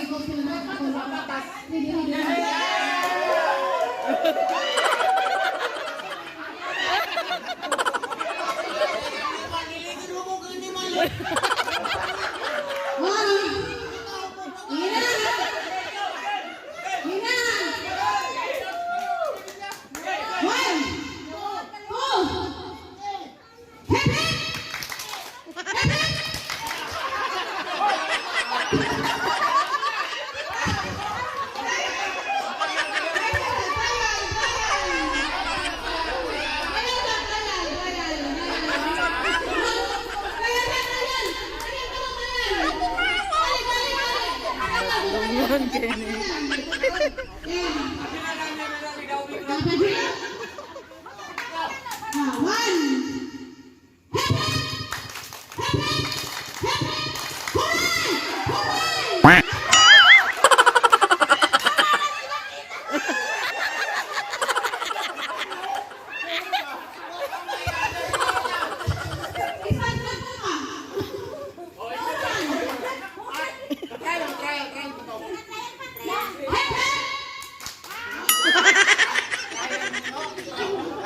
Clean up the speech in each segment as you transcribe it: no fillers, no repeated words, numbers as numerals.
Sige, go sila na. Ready, ready, ready. One. Ina. Ina. One. Two. Hip, hip. Hip, hip. Lungon kayo ni. One. Hip, hip. Hip, hip. Hip, hip. Hooray! Hooray! Isa na po ka. Hep, hep!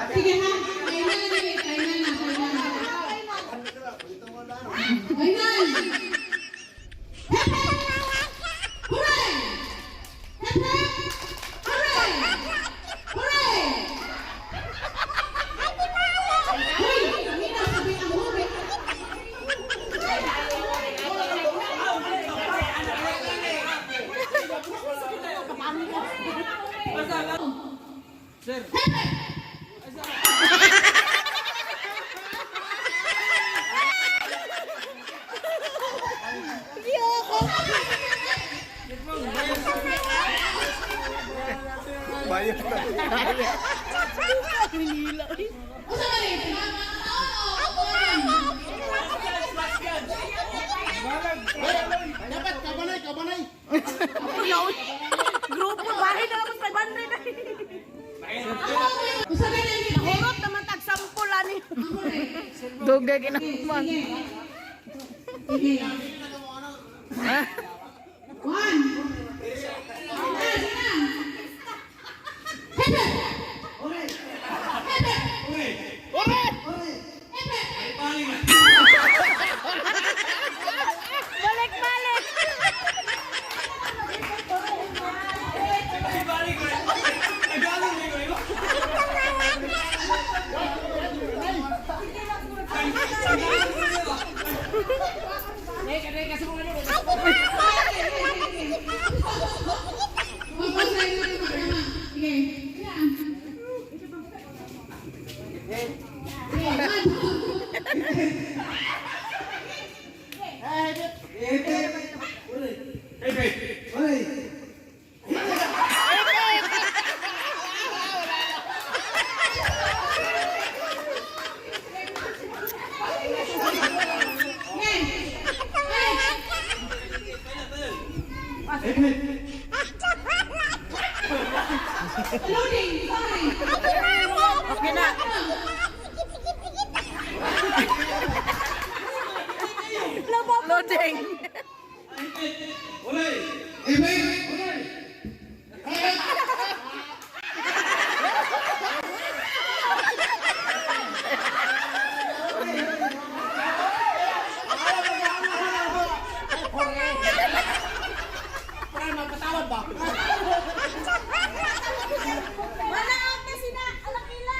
Sige na. Final na, eh. Final na, final na. Final. Hep, hep! Hooray! Hep, hep! Hooray! Hooray! Hoy! Hindi na sabi ang hooray. Sir. Hep, hep! Bayad na. Usa man eh. Oo, Dapat kabanay, kabanay. Grupo, bahay na ako sa 500 na. Usa man eh. Hurot naman tag sampol ani. Ang hooray. Dugay ginaman. Sige. Sige. One. Sige na, sige na. Hep, hep. Hep, hep. Hep, hep. Balik balik. Magpasay na rin magkama. Sige. Sige na. Sige, one, two. Okay. Hey. Loading, sorry. Okay na. Loading. Wala out na sila, alakila.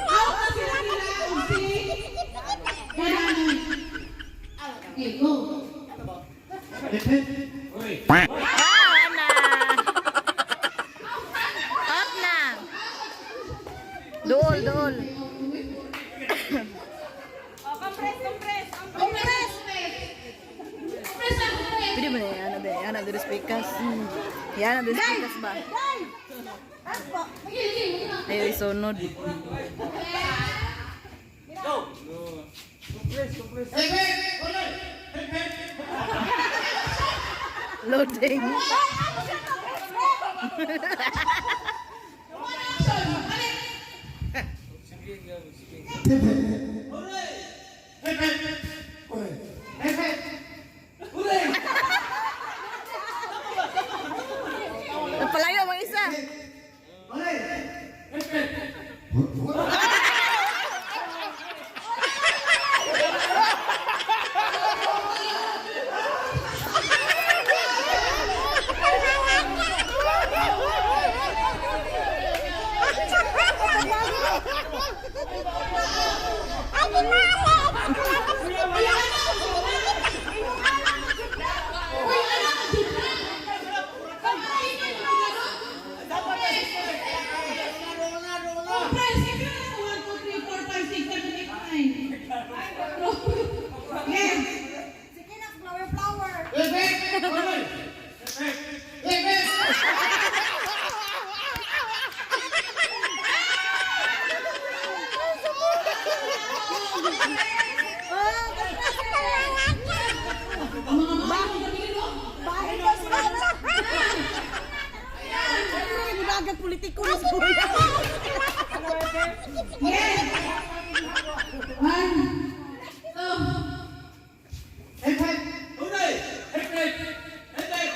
Out na sila nila. Si Kadanoy. Okay, go. Ah, na. Up na. Dool, dool. Oh, compress, compress. Compress! Compress na, compress! Pwede ba na yan? Ano ba? Yan ang speakers. Yan ang speakers ba? Okay, okay, okay. Ay, isunod. Loading. One action! Balik! Uy, anak, Uy, anak, jud na. Pagkainin mo gano'n. Compress. 1, 2, 3, 4, 5, 6, 7, 8, 9. Yes. Sige na, flower, flower. Ang mga mga pamilya, no? Bakit ba sila? Ano politiko na sa kuya? Yes. 1, 2, Hooray! Hip hip! Hip hip!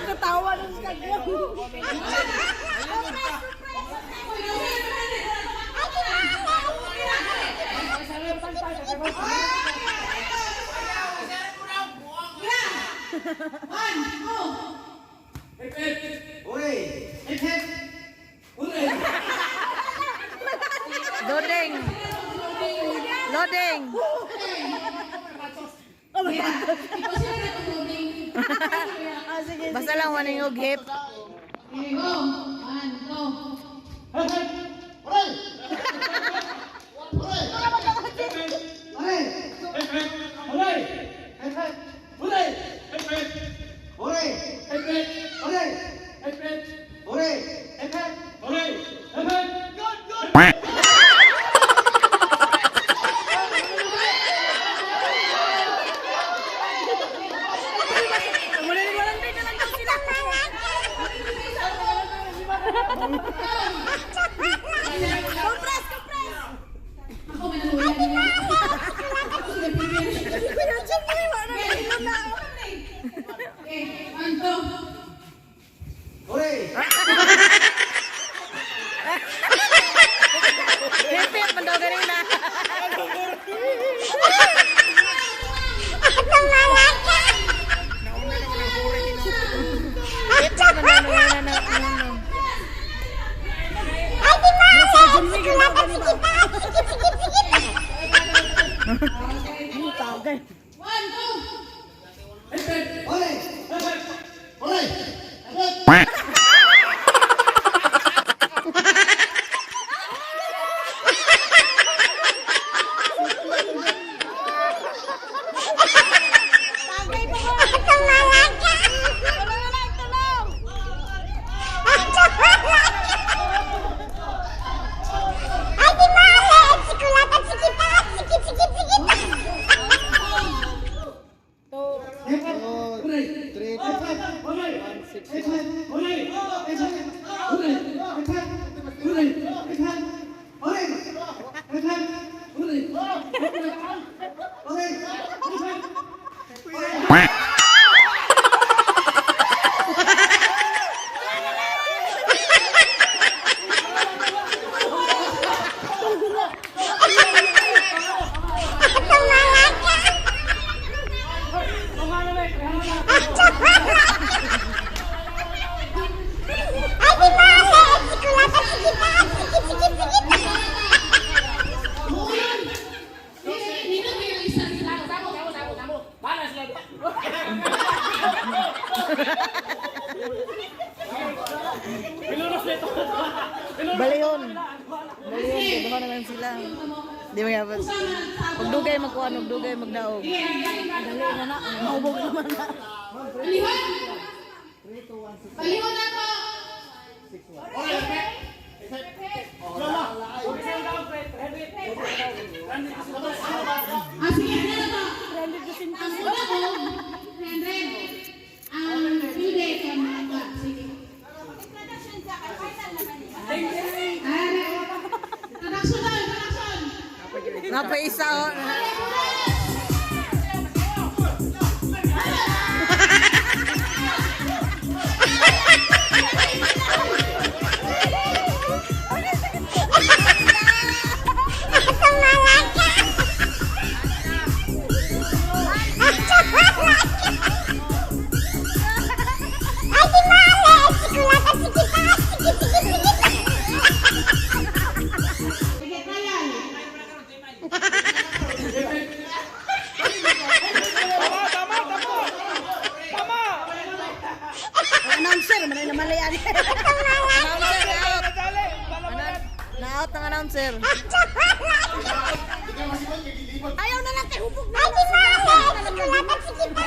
Katawa ng kagyo. One, two. Hip hip! Hooray! Hip hip! Hooray! Loading. Loading. I-consider na itong loading. Ah, sige. Basta lang waning og hip. Okay, go. 1, 2. Hip hip! Hooray! Hooray! Hip hip! Hooray! Hip hip! Hooray! Hip hip! Hooray! Hip hip! Hooray! Hip hip! Hooray! Hip hip! Hooray! Hip hip! Good, good! Walang na lang daw sila. Compress, compress. Ako may nahulan. Kuya Jimmy, wala na ilo na. Okay, 1, 2. Hooray! Hip hip man daw ganina. Hip hip man daw nanguna na ano. Tagay. 1, 2. Hip hip! Hooray! Hip hip! Hooray! Hip hip! Tagay pa ko. Wala na lang, tulong. Two, three, Hooray! one, six, Hip hip! Hooray! Hip hip! Hooray! Hip hip! Hooray! Hip hip! Hooray! Hip hip! Hooray! Hooray! Hip hip! Quack. Nindot kayo isa sila. Balayon. Balayon kay duha na lang sila. Di mo gapon. Og dugay magkuan, og dugay magdaog. Dali na na. Maubog naman na. Palihon! Palihon na to! Ah, sige, ano na to? Ang una ko, 300. Ang hindi, kung sige. Ah, production daw, production! Napaisa oh. Quack. Sige, sige, sige. Sige, trial. Announcer, manay na mali ani. Announcer out. Na-out ang announcer. Ayaw na lang kay hubog na. Ay, di ba? Ay, sige, sige.